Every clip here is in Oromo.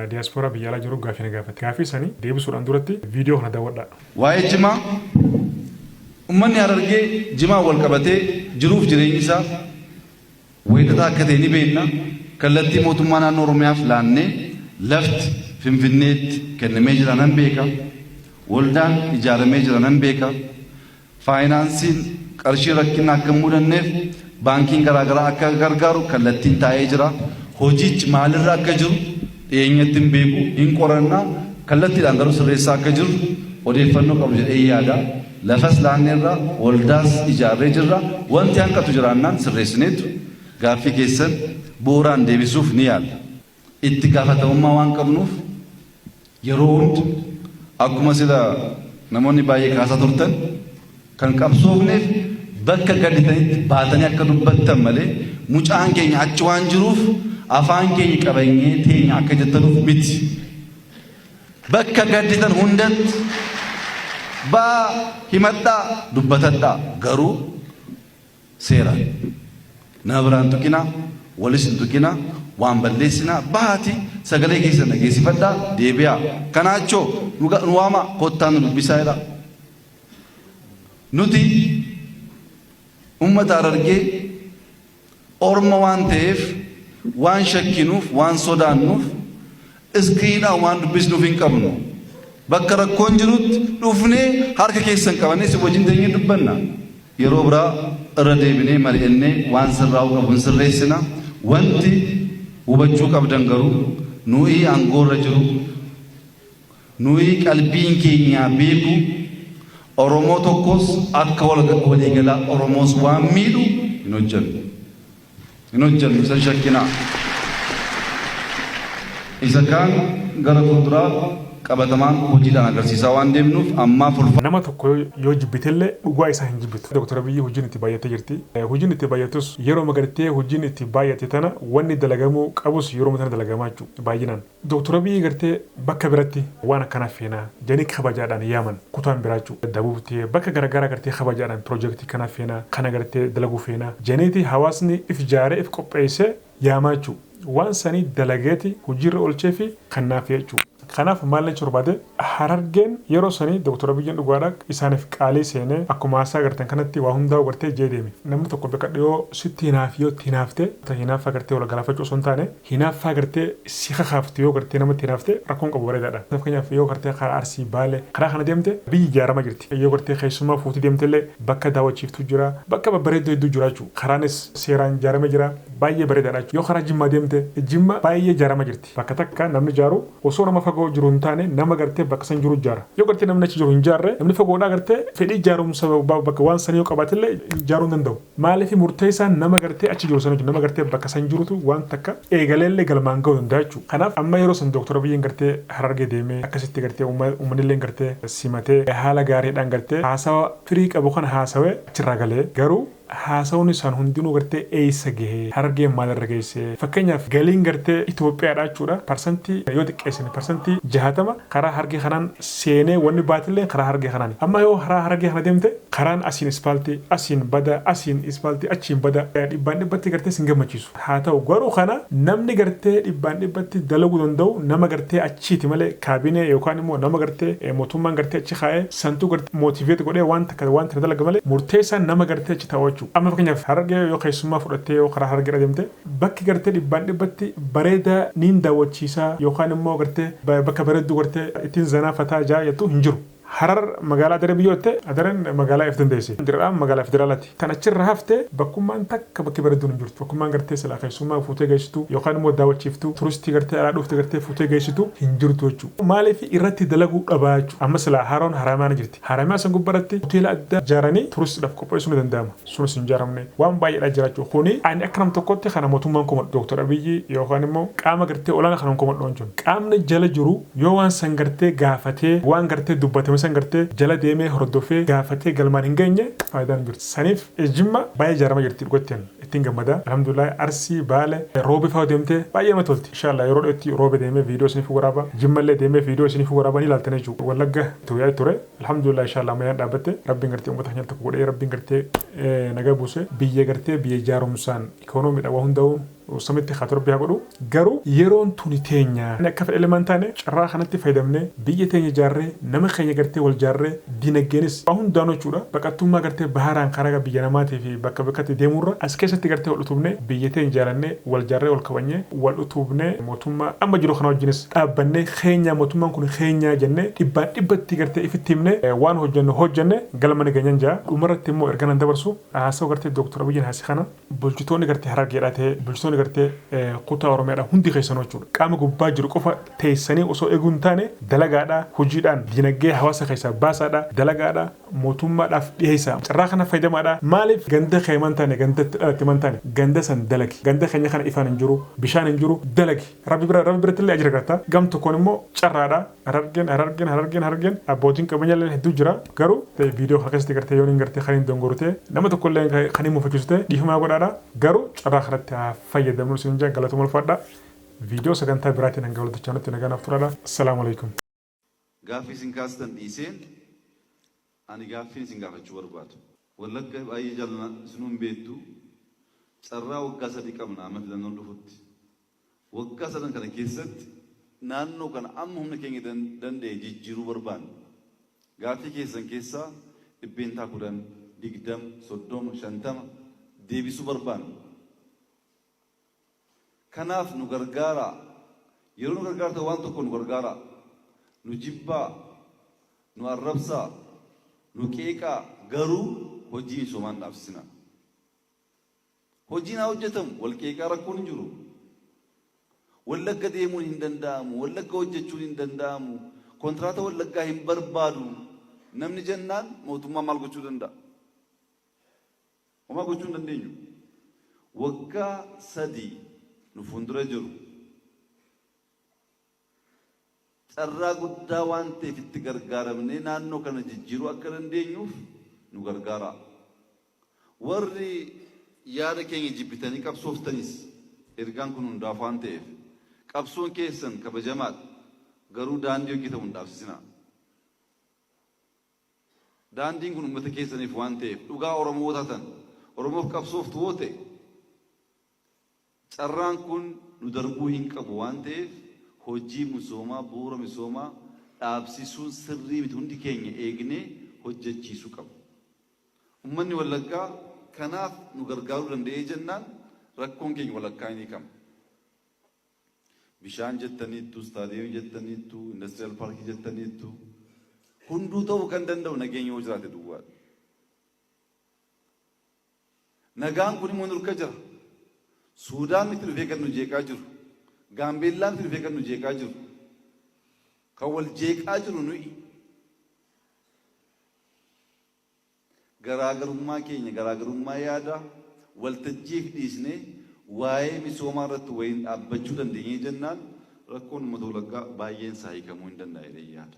Diyaaspooraa biyya alaa jiru gaaffii na gaafate. Gaaffii sanii deebisuudhaan duratti viidiyoo kana daawwadhaa. Waa'ee jimaa, Ummanni Harargee jimaan wal qabatee jiruuf jireenyi isaa weexataa akka ta'e ni beekna. Kallattii mootummaa naannoo Oromiyaaf laannee lafti Finfinneetti kennamee jira nan beeka. Waldaan ijaaramee jira nan beeka. Faayinaansiin qarshii rakkinni akka hin mudanneef baankiin garaagaraa akka gargaaru kallattiin taa'ee jira. Hojichi maalirra akka jiru dhiyeenyatti hin beeku, hin qoranna. Kallattiidhaan garuu sirreessaa akka jirru odeeffannoo qabu jedheen yaada. Lafas laanneerra, waldaas ijaarree jirra. Wanti hanqatu jiraannaan sirreessineetu gaaffii keessan bu'uuraan deebisuuf ni yaalla. Itti gaafatamummaa waan qabnuuf yeroo hunda akkuma sila namoonni baay'ee kaasaa turtan kan qabsoofneef bakka gadditanitti baatanii akka dubbattan malee mucaan keenya achi waan jiruuf afaan keenya qabanyee teenya akka jettanuuf miti. Bakka gadditan hundatti ba'aa himadhaa dubbatadhaa garuu seeraan. Nama biraa hin tuqinaa, walis hin tuqinaa, waan balleessinaa, bahaatii sagalee keessan dhageessifadhaa, deebi'aa. Kanaa achoo nu nu waamaa, kottaa nu dubbisaa jedhaa. Nuti ummata Harargee orma waan ta'eef, waan shakkinuuf, waan sodaannuuf, iskiriidhaan waan dubbisnuuf hin qabnu. Bakka rakkoon jirutti dhufnee harka keessan qabannee isin wajjin teenyee dubbanna. Yeroo biraa irra deebinee mari'annee waan sirraa'uu qabu hin sirreessina. Wanti hubachuu qabdan garuu nu'ii aangoorra jiru, nu'ii qalbiin keenyaa beeku Oromoo tokkos akka waliigalaa Oromoos waan miidhu hin hojjennu. Hin hojjennu isa hin shakkinaa. Isa kaan gara fuulduraa qabatamaan hojiidhaan agarsiisaa waan deemnuuf ammaaf ulfaadhaa. Nama tokko yoo jibbitellee dhugaa isaa hin jibbitu. Dr. Abiyyi hojiin itti baay'attee jirti. Hojiin itti baay'attus yeroma gartee hojiin itti baay'atte tana wanni dalagamuu qabus yeroma tana dalagamaa jechuudha baay'inaan. Dr. Abiyyi gartee bakka biratti waan akkanaa feena jedhanii kabajaadhaan yaaman kutaan biraa jechuudha. Dabuub ta'e bakka garagaraa gartee kabajaadhaan piroojeektii kana feena kana gartee dalaguu feena jedhaniiti hawaasni if jaaree if qopheessee yaamaa jechuudha. Waan sanii dalageeti hojiirra oolcheefi kannaafi jechuudha. Kanaaf maal jechuu barbaade Harargeen yeroo sanii Dr. Abiyyiin dhugaadha isaaniif qaalii seenee akkuma haasaa gartan kanatti waa hundaa'u gartee jee deeme. Namni tokko bakka dhiyoo sitti hinaafi yoo itti hinaafte hinaaffaa gartee wal galaafachuu osoo hin taane hinaaffaa gartee si kakaaftu yoo gartee namatti hinaafte rakkoon qabu bareedaadha. Fakkeenyaaf yoo gartee karaa Arsii Baale karaa kana deemte biyyi ijaaramaa jirti. Yoo gartee keessummaa fuutee deemtellee bakka daawwachiiftuu jira bakka babbareedduu hedduu jira jechuudha. Karaanis seeraan ijaaramee jira baay'ee bareedaadha jechuudha. Yoo karaa Jimmaa deemte Jimma baay'ee ijaaramaa jirti. Bakka takka namni ijaaru osoo nama fagoo jiru hin taane nama gartee bakka san jiru ijaara. Yoo gartee namni achi jiru hin ijaarre namni fagoodhaa gartee fedhii ijaarumsa bakka waan sanii yoo qabaatellee ijaaruu hin danda'u. Maaliif murteessaan nama gartee achi jiru sana nama gartee bakka san jirutu waan takka eegaleellee galmaan ga'uu danda'a jechuudha. Kanaaf amma yeroo san Dooktar Abiyyiin gartee Harargee deemee akkasitti gartee uummanillee gartee simatee haala gaariidhaan gartee haasawa firii qabu kana haasawee achirraa galee garuu haasawni isaan hundinuu gartee eessa gahee Harargeen maalirra geesse fakkeenyaaf galiin gartee Itoophiyaadha jechuudha parsantii yoo xiqqeessine parsantii 60 karaa Harargee kanaan seenee wanni baatillee karaa Harargee kanaani. Amma yoo karaa Harargee kana deemte karaan asiin ispaaltii, asiin bada, asiin ispaaltii, achiin bada dhibbaan dhibbatti gartee sin gammachiisu. Haa ta'u garuu kana namni gartee dhibbaan dhibbatti dalaguu danda'u nama gartee achiiti malee kaabinee yookaan immoo nama gartee mootummaan gartee achi kaa'ee santu gartee motivate godhee waan takka waan tana dalaga malee murteessaan nama gartee achi taa'u jechuudha. Amma fakkeenyaaf Harargee yoo keessummaa fudhattee yoo karaa Harargeedha deemte Bakki gartee dhibbaan dhibbatti bareedaa niin daawwachiisaa yookaan immoo gartee bakka bareedduu gartee ittiin zanaa fataa jaa jettu hin jiru. Harar magaalaa Adaree biyyoo jette Adareen magaalaa if dandeesse. Dirqama magaalaa federaalaati. Tan achirra hafte bakkummaan takka bakki bareedduun hin jirtu. Bakkummaan gartee silaa keessummaa fuutee geessitu yookaan immoo daawwachiiftu turistii gartee alaa dhufte gartee fuutee geessitu hin jirtu jechuudha. Maaliif irratti dalaguu dhabaa jechuudha. Amma silaa haroon Haramayaa ni jirti. Haramayaa san gubbaratti hoteela addaa ijaaranii turistiidhaaf qopheessuun ni danda'ama. Sunis hin ijaaramne. Waan baay'eedha jira jechuudha. Kuni ani akka nam tokkotti kana mootummaan komadhu Dooktar Abiyyi yookaan immoo qaama gartee olaanaa kana hin komadhu waan jiru. Qaamni jala jiru yoo waan san gartee gaafatee waan gartee dubbatame san gartee jala deemee hordofee gaafatee galmaan hin geenye faayidaan hin jirtu. Saniif Jimma baay'ee ijaaramaa jirti dhugatti ani ittiin gammada. Alhamdulillah Arsii, Baale, Roobe fa'aa deemtee baay'ee namatti tolti. Inshallah yeroo dhiyootti Roobe deemee viidiyoo isiniif waraaba. Jimma illee deemee viidiyoo isiniif waraaba ni ilaaltan jechuudha. Wallagga yaa'ii ture. Alhamdulillah inshallah ammayyaan dhaabbatte rabbiin gartee ummata keenya tokko godhee rabbiin gartee nagaa buuse biyya gartee biyya ijaarumsaan ikoonomiidha waa hundaa'uun Samitti haa torbii haa godhu. Garuu yeroon tuni teenya akka fedhe ilmaan taane carraa kanatti fayyadamnee biyya teenya ijaarree, nama keenya gartee wal jaarree, dinagdeenis waa hundaanuu jechuudha. Baqattummaa gartee baharaan karaa biyya namaatii fi bakka bakkatti deemuurra as keessatti gartee wal utubnee, biyya teenya jaalannee, wal jaarree, wal kabajnee, wal utubnee, mootummaa amma jiru kana wajjinis dhaabbannee, keenya mootummaan kun keenya jennee dhibbaan dhibbatti gartee ifitti himnee waan hojjennu hojjenne galma ni geenyan jaa. Dhumarratti immoo erga nan dabarsu haasawaa gartee Dooktar Abiyyiin haase kana bulchitoonni gartee Harargeedhaa ta'ee, bulchitoonni gartee kutaa Oromiyaadhaa hundi keessanuu jechuudha. Qaama gubbaa jiru qofa teessanii osoo eeguu hin taane dalagaadhaa, hojiidhaan dinagdee hawaasa keessaa baasaadhaa, dalagaadhaa, mootummaadhaaf dhiyeessaa. Carraa kana fayyadamaadhaa. Maaliif ganda kee man taane, ganda itti dhalatte man taane, ganda san dalagi. Ganda keenya kana ifaan hin jiru, bishaan hin jiru, dalagi. Rabbi bira, Rabbi biratti illee ajira argatta. Gam tokkoon immoo carraadha. Harargeen, Harargeen, Harargeen, Harargeen abbootiin qabeenya illee hedduu jira. Garuu viidiyoo kana keessatti gartee yoon hin gartee kan hin dongoru ta'e, nama tokko illee kan hin mufachiisu ta'e dhiifamaa godhaadha. Garuu carraa kanatti haa fayyadamnu isin jaa, galatuma ulfaadha. Viidiyoo sagantaa biraatiin hanga walitti chaanutti nagaa naaf turaadha. Assalaamu alaikum. Gaaffii isin kaastan dhiiseen ani gaaffiin isin gaafachuu barbaadu. Wallagga baay'ee jaallanna, isinuu hin beektu. Carraa waggaa 3 qabna amma filannoon dhufutti. Waggaa sadan kana keessatti naannoo kana amma humna keenya danda'e jijjiiruu barbaanna. Gaaffii keessan keessaa 10%, 20, 30, 50 deebisuu barbaanna. Kanaaf nu gargaaraa. Yeroo nu gargaartan waan tokko nu gargaaraa. Nu jibbaa, nu arrabsaa, nu qeeqaa, garuu hojii misoomaa hin dhaabsisinaa. Hojiin haa hojjetamu, wal qeeqaa rakkoon hin jiru. Wallagga deemuun hin danda'amu, Wallagga hojjechuun hin danda'amu, kontiraata Wallaggaa hin barbaadu namni jennaan mootummaan maal gochuu danda'a? Homaa gochuu hin dandeenyu. Waggaa 3 nu fuuldura jiru carraa guddaa waan ta'eef itti gargaaramnee naannoo kana jijjiiruu akka dandeenyuuf nu gargaaraa. Warri yaada keenya jibbitanii qabsooftanis, ergaan kun hundaaf waan ta'eef, qabsoon keessan kabajamaadha, garuu daandii hojjetamu hin dhaabsisinaa. Daandiin kun uummata keessaniif waan ta'eef, dhugaa Oromoo taatan, Oromoof qabsooftu yoo ta'e, carraan kun nu darbuu hin qabu waan ta'eef hojii misoomaa, bu'uura misoomaa dhaabsisuun sirrii miti, hundi keenya eegnee hojjechiisuu qabna. Uummanni Wallaggaa kanaaf nu gargaaruu danda'ee jennaan rakkoon keenya walakkaa hin hiikama. Bishaan jettaniittu, istaadiyeemii jettaniittu, indastiriyaal paarkii jettaniittu. Hunduu ta'uu kan danda'u nageenya yoo jiraate duwwaadha. Nagaan kun immoo nurka jira. Suudaan miti dhufee kan nu jeeqaa jiru. Gaambeellaan miti dhufee kan nu jeeqaa jiru. Kan wal jeeqaa jiru nuyi. Garaagarummaa keenya, garaagarummaa yaadaa waltajjiif dhiisnee waa'ee misoomaa irratti waliin dhaabbachuu dandeenyee jennaan rakkoon uummata Wallaggaa baay'een isaa hiikamuu hin danda'a jedheen yaada.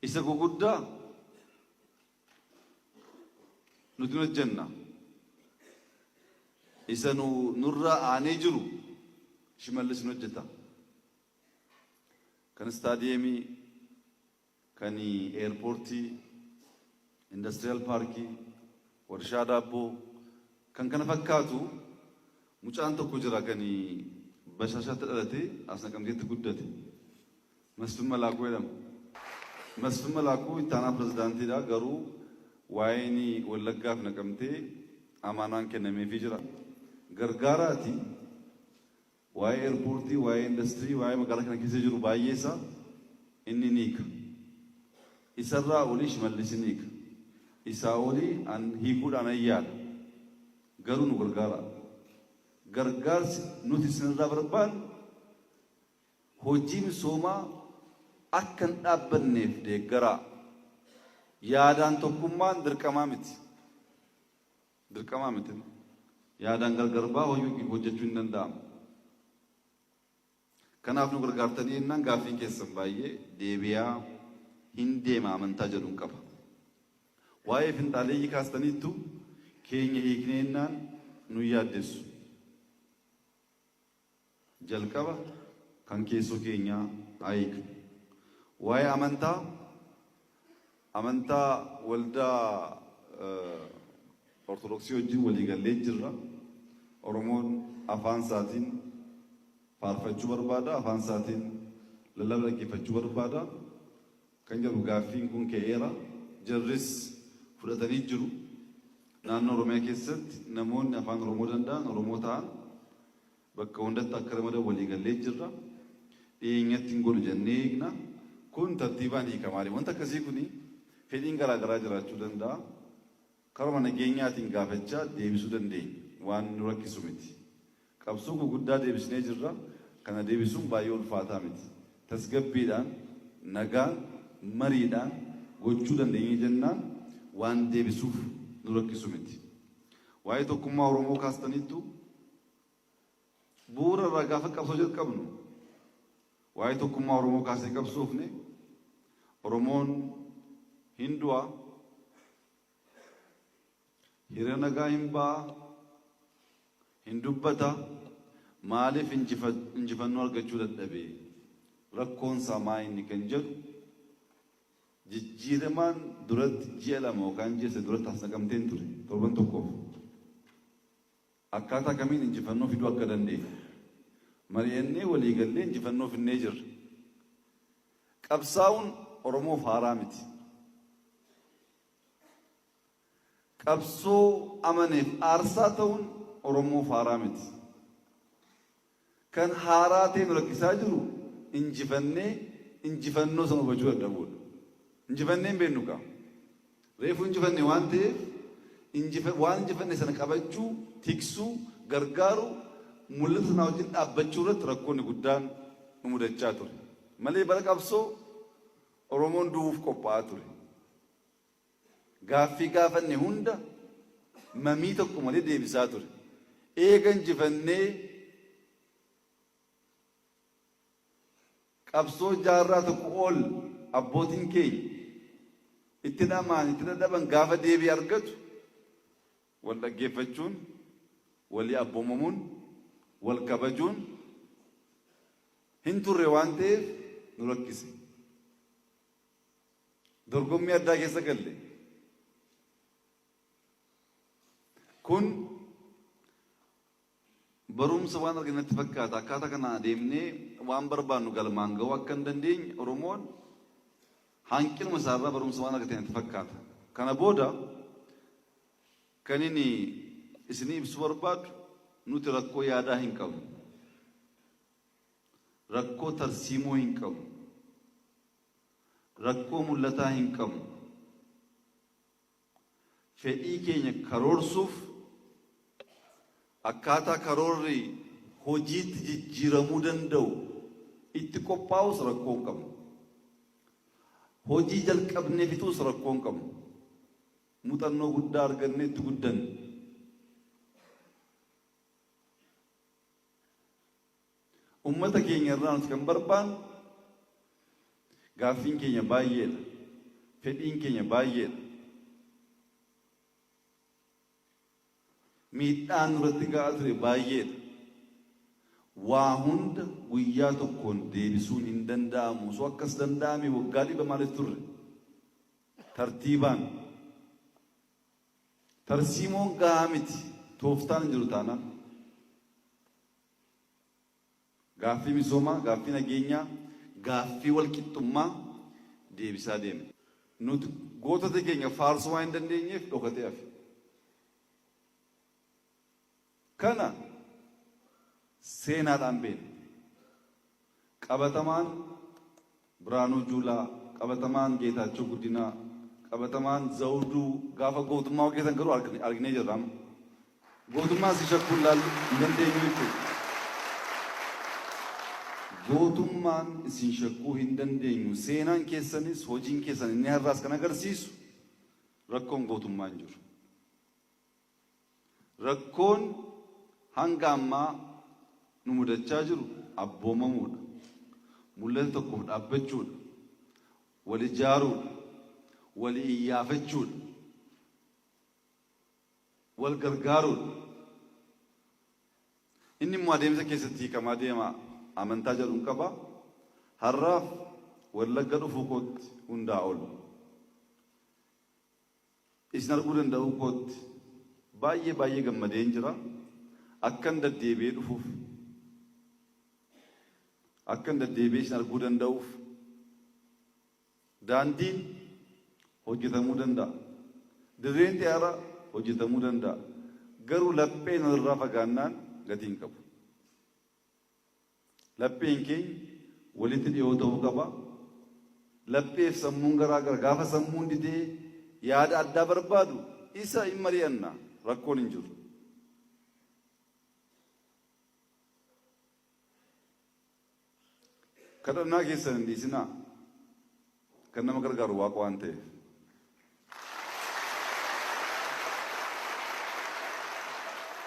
Isa guguddaa nuti hin hojjenna. Isa nu nurraa aanee jiru Shimallis hin hojjeta. Kan istaadiyeemii, kan eerpoortii, indastiriyaal paarkii, warshaa daabboo kan kana fakkaatu mucaan tokko jira kan Bashaashaatti dhalatee as Naqamteetti guddate. Masfin Malaakuu jedhama. Masfin Malaakuu itti aanaa pirezidaantiidha, garuu waa'een Wallaggaaf Naqamtee amaanaan kennameefii jira. Gargaaraati waa'ee eerpoortii, waa'ee indastirii, waa'ee magaalaa kana keessa jiru baay'ee isaa inni ni hiika. Isarraa olii Shimallis ni hiika. Isaa olii an hiikuudhaan an yaala. Garuu nu gargaara. Gargaarsi nuti isinirraa barbaannu hojii misoomaa akka hin dhaabbanneef deeggaraa. Yaadaan tokkummaan dirqamaa miti. Dirqamaa miti. Yaadaan gargar baa hojii hojjechuu hin danda'amu. Kanaaf nu gargaartanii jennaan gaaffiin keessan baay'ee deebi'aa hin deema amantaa jedhuun qaba. Waa'ee finxaaleeyyii kaastaniittu, keenya hiiknee jennaan nu yaaddessu. Jalqaba kan keessoo keenyaa haa hiiknu. Waa'ee amantaa, amantaa waldaa Ortodoksii wajjin walii gallee jirra. Oromoon afaan isaatiin faarfachuu barbaada, afaan isaatiin lallaba dhaggeeffachuu barbaada kan jedhu gaaffiin kun ka'eera. Jarris fudhatanii jiru. Naannoo Oromiyaa keessatti namoonni afaan Oromoo danda'an, Oromoo ta'an bakka hundatti akka ramadan walii gallee jirra. Dhiyeenyatti hin godhu jennee eegna. Kun tartiibaan hiikamaa deema. Wanta akkasii kuni fedhiin garaagaraa jiraachuu danda'a. Karuma nageenyaatiin gaafachaa deebisuu dandeenya. Waan nu rakkisu miti. Qabsoo gurguddaa deebisnee jirra. Kana deebisuun baay'ee ulfaataa miti. Tasgabbiidhaan, nagaan, mariidhaan gochuu dandeenye jennaan waan deebisuuf nu rakkisu miti. Waa'ee tokkummaa Oromoo kaastaniittu, bu'uura irraa gaafa qabsoo jalqabnu waa'ee tokkummaa Oromoo kaasee qabsoofne. Oromoon hin du'a, hiriira nagaa hin ba'a, hin dubbata, maaliif injifannoo argachuu dadhabe, rakkoon isaa maa inni kan jedhu jijjiiramaan duratti ji'a 2 yookaan ji'a 3 duratti as Naqamteen ture torban tokkoof. Akkaataa kamiin injifannoo fiduu akka dandeenyu mari'annee walii gallee injifannoo finnee jirra. Qabsaa'uun Oromoof haaraa miti. Qabsoo amaneef aarsaa ta'uun Oromoof haaraa miti. Kan haaraa ta'e nu rakkisaa jiru injifannee injifannoo sana hubachuu dadhabuudha. Injifannee hin beeknu kaa. Reefuu injifanne waan ta'eef waan injifanne sana qabachuu, tiksuu, gargaaruu, mul'ata sanaa wajjin dhaabbachuu irratti rakkoonni guddaan nu mudachaa ture. Malee bara qabsoo Oromoon du'uuf qophaa'aa ture. Gaaffii gaafanne hunda mamii tokko malee deebisaa ture. Eega injifannee qabsoo jaarraa tokko ol abbootiin keenya itti dhama'an, itti dadhaban gaafa deebii argatu wal dhaggeeffachuun, walii abboomamuun, wal kabajuun hin turre waan ta'eef nu rakkise. Dorgommii addaa keessa galle. Kun barumsa waan argine natti fakkaata. Akkaataa kanaan adeemnee waan barbaannu galmaan ga'uu akka hin dandeenye Oromoon hanqinuma isaarraa barumsa waan argate natti fakkaata. Kana booda kan inni isinii ibsuu barbaadu, nuti rakkoo yaadaa hin qabnu. Rakkoo tarsiimoo hin qabnu. Rakkoo mul'ataa hin qabnu. Fedhii keenya karoorsuuf, akkaataa karoorri hojiitti jijjiiramuu danda'u itti qophaa'uus rakkoo hin qabnu. Hojii jalqabnee fixuus rakkoo hin qabnu. Muuxannoo guddaa argannee itti guddanne. Ummata keenya irraa nuti kan barbaannu, gaaffiin keenya baay'eedha. Fedhiin keenya baay'eedha. Miidhaan nurratti ga'aa ture baay'eedha. Waa hunda guyyaa tokkoon deebisuun hin danda'amu. Osoo akkas danda'ame waggaa 100 maaliif turre? Tartiibaan. Tarsiimoon gahaa miti. Tooftaan hin jiru taanaan. Gaaffii misoomaa, gaaffii nageenyaa, gaaffii walqixxummaa deebisaa deemna. Nuti gootota keenya faarsuu waan hin dandeenyeef dhokatee hafe. Kana seenaadhaan beekna. Qabatamaan Birhaanuu Juulaa, qabatamaan Geetaachoo Guddinaa, qabatamaan Zawuduu gaafa gootummaa hojjetan garuu arginee jirra amma. Gootummaa isin shakkuu hin dandeenyu jechuudha. Gootummaan isin shakkuu hin dandeenyu. Seenaan keessanis hojiin keessan inni har'aas kan agarsiisu rakkoon gootummaa hin jiru. Rakkoon hanga ammaa nu mudachaa jiru abboomamuudha. Mul'ata tokkoof dhaabbachuudha. Wal ijaaruudha. Walii iyyaafachuudha. Wal gargaaruudha. Inni immoo adeemsa keessatti hiikamaa deema amantaa jedhun qaba. Har'aaf Wallagga dhufuu kootti hundaa ol isin arguu danda'uu kootti baay'ee baay'ee gammadeen jira. Akkan deddeebi'ee dhufuuf, akkan deddeebi'ee isin arguu danda'uuf daandiin hojjetamuu danda'a. Dirreen xiyyaaraa hojjetamuu danda'a. Garuu lapheen walirraa fagaannaan gatii hin qabu. Lapheen keenya walitti dhiyoo ta'uu qaba. Lapheef sammuun garaa gara gaafa sammuun didee yaada addaa barbaadu isa hin mari'anna, rakkoon hin jiru. Kadhannaa keessan hin dhiisinaa. Kan nama gargaaru Waaqa waan ta'eef.